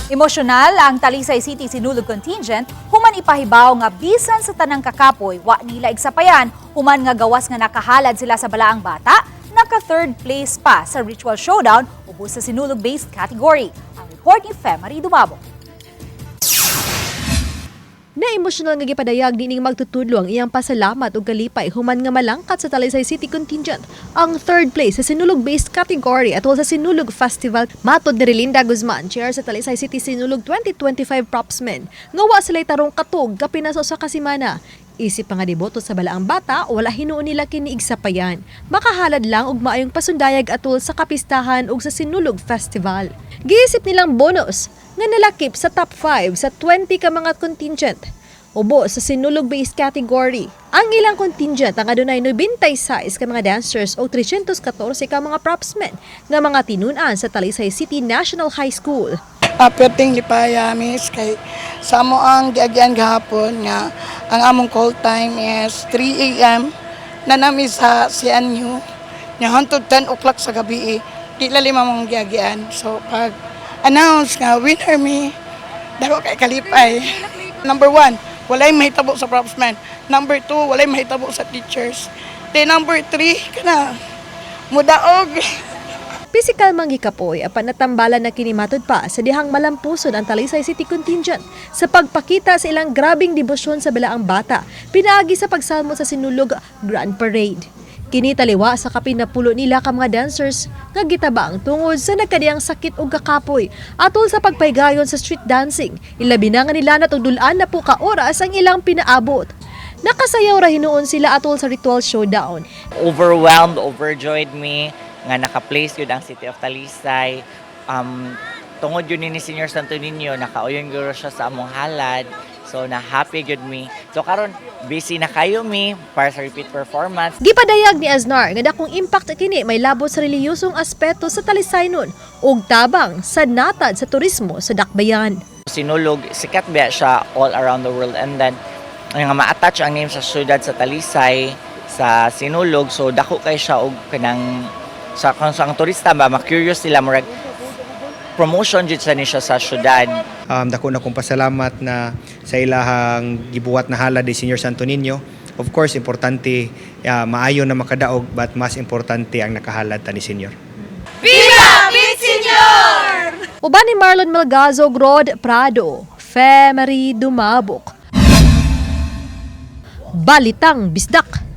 Emosyonal ang Talisay City Sinulog Contingent human ipahibaw nga bisan sa tanang kakapoy wa nila igsapayan human nga gawas nga nakahalad sila sa Balaang Bata, naka third place pa sa ritual showdown ubos sa Sinulog based category. Ang report ni Femary Dumabo. Na emosyonal nga gipadayag niining magtutudlo ang iyang pasalamat ug kalipay human nga malangkat sa Talisay City Contingent ang third place sa Sinulog-based category atol sa Sinulog Festival. Matod ni Relinda Guzman, chair sa Talisay City Sinulog 2025 Propsmen, nga wa sila'y tarong katog kapin sa usa ka semana. Isip nga deboto sa Balaang Bata, wala hinuon nila kini igsapayan. Makahalad lang og maayong pasundayag atol sa kapistahan ug sa Sinulog Festival. Giisip nilang bonus nga nalakip sa top 5 sa 20 ka mga contingent. Ubo sa Sinulog-based category. Ang ilang contingent ang adunay 96 ka mga dancers o 314 ka mga propsmen nga mga tinun-an sa Talisay City National High School. Perting lipaya, miss, kay sa amo ang giagyan gahapon nga ang among call time is 3 a.m. na nami sa CNU nya hantod 10 o'clock sa gabi eh. Di lalim among giagyan. So pag announce nga winner mi, dako kay kalipay. Number one, walay mahitabo sa propsman. Number two, walay mahitabo sa teachers. Then number three, kana mudaog. Pisikal man gikapoy apan natambalan na kini matud pa sa dihang malampuson ang Talisay City Contingent sa pagpakita sa ilang grabing debosyon sa Balaang Bata pinaagi sa pagsalmo sa Sinulog Grand Parade. Kini taliwa sa kapin napulo nila ka mga dancers nga gitabang tungod sa nagkadiyang sakit ug kakapoy atol sa pagpaygayon sa street dancing. Ilabi na nga nila natudul-an na po ka oras ang ilang pinaabot. Nakasayaw ra hinuon sila atol sa ritual showdown. Overwhelmed, overjoyed me nga naka-place yun ang City of Talisay. Tungod yun ni Senior Santo Niño, nakauyon gyud siya sa among halad. So na happy gyud mi. So karon busy na kayo mi para sa repeat performance. Gipadayag ni Aznar nga dakong impact kini may labot sa reliyosong aspeto sa Talisaynon ug tabang sa natad sa turismo sa Dakbayan. Sinulog, sikat ba siya all around the world, and then nga ma-attach ang name sa syudad sa Talisay sa Sinulog, so dako kay siya og kanang sa kung sa ang turista ba, ma-curious sila, murag promotion jud sa ni siya sa syudad. Dako na kong pasalamat na sa ilahang gibuhat na halad ni Senior Santo Niño. Of course, importante maayo na makadaog, but mas importante ang nakahalad ta ni Senior. Uban ni Marlon Melgazo, Rod Prado, Femery Dumabok. Balitang Bisdak.